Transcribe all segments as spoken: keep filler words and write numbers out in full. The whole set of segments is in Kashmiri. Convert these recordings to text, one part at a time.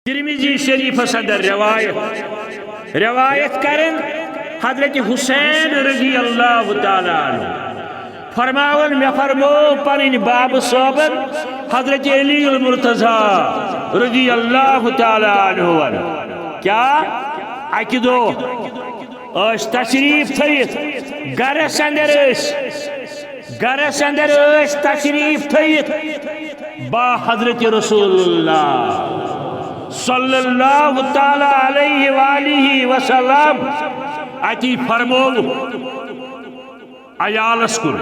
ترمذی شریفس اندر روایت، روایت کرن حضرت حسین رضی اللہ تعالیٰ عنہ فرماون، مےٚ فرموو پنٕنۍ بابہٕ صٲبن حضرت علی المرتضی رضی اللہ تعالیٰ عنہ کیا اکہِ دۄہ ٲسۍ تشریف تھٲیِتھ گرس اندر ٲسۍ گرس اندر ٲسۍ تشریف تھٲیِتھ با حضرت رسول اللہ صلی اللہ تعالیٰ علیہ وآلہ وسلم اتی فرموو عیالس کُن،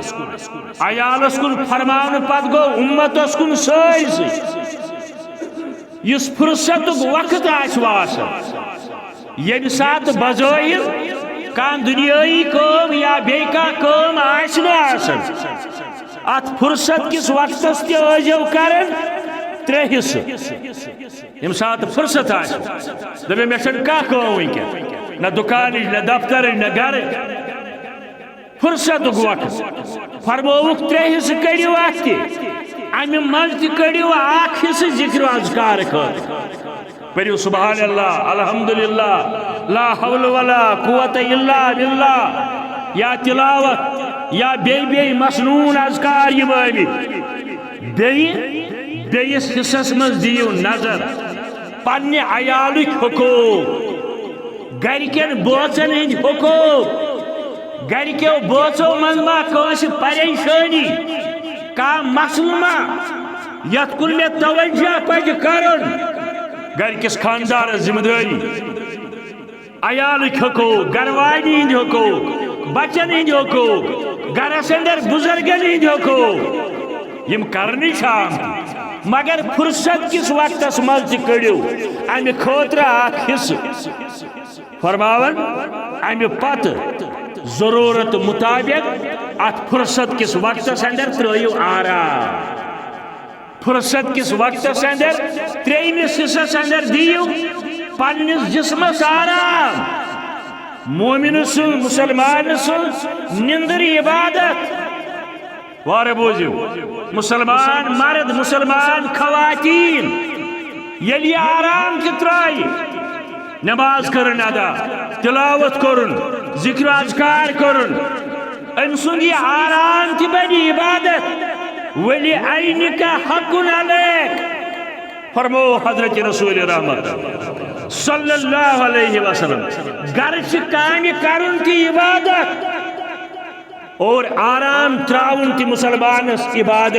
عیالس کُن فرماونہٕ پتہٕ گوٚو اُمتس کُن سٲرسٕے۔ یُس فرصتُک وقت آسہِ واسان، ییٚمہِ ساتہٕ بظٲہِر کانٛہہ دُنیٲیی کٲم یا بیٚیہِ کانٛہہ کٲم آسہِ نہٕ آسان، اتھ فرصت کِس وقتس تہِ ٲسۍزیو کران ترٛےٚ حصہٕ۔ ییٚمہِ ساتہٕ فرصت آسہِ، دَپہِ، مےٚ چھَنہٕ کانٛہہ کٲم وٕنکٮ۪ن، نہ دُکانٕچ، نہ دفترٕچ، نہ گرٕچ۔ فرصتُک وقت۔ فرمووُکھ، ترٛےٚ حصہٕ کٔڑِو اَتھ تہِ۔ اَمہِ منٛز تہِ کٔڑِو اَکھ حصہٕ ذِکر و اذکار خٲطرٕ۔ پٔرِو سبحان اللہ، الحمدللہ، لا حول ولا قوت الا باللہ، یا تلاوت، یا بیٚیہِ بیٚیہِ مسنون اذکار یِم ٲمٕتۍ۔ بیٚیہِ بیٚیِس حصس منٛز دِیِو نظر، پننہِ عیالٕکۍ حقوق، گرِکٮ۪ن بٲژن ہٕنٛدۍ حقوق، گرِکٮ۪و بٲژو منٛز ما کٲنٛسہِ پریشٲنی، کانٛہہ مسلہٕ ما، یتھ کُن مےٚ توجہ پزِ کرُن۔ گرِکِس خاندارس ذمہٕ دٲری، عیالٕکۍ حقوق، گرٕ والٮ۪ن ہٕنٛدۍ حقوق، بچن ہٕنٛدۍ حقوق، گرس اندر بزرگن ہٕنٛدۍ حقوق، یِم کرنہٕ چھِ آمٕتۍ، مگر فرصت کِس وقتس منٛز تہِ کٔڑِو امہِ خٲطرٕ اکھ حصہٕ۔ فرماوان، امہِ پتہٕ ضرورت مطابق اتھ فرصت کِس وقتس اندر ترٲیِو آرام۔ فرصت کِس وقتس اندر، ترٛیٚیمِس حصس اندر دِیِو پننِس جسمس آرام۔ مومن سٕنٛز، مسلمان سٕنٛز نِندٕر عبادت۔ وارٕ بوٗزِو، مسلمان مرد، مسلمان خواتین، ییٚلہِ یہِ آرام تہِ ترٛایہِ، نماز کٔرٕن ادا، تلاوت کوٚرُن، ذکر و اذکار کوٚرُن، أمۍ سُنٛد یہِ آرام تہِ بنہِ عبادت۔ ولی عینک حق علیک، فرمو حضرت رسول رحمت صلی اللہ علیہ وسلم، گرچہ کامہِ کرُن تہِ عبادت اور آرام تراوُن تہِ مسلمانس عبادت۔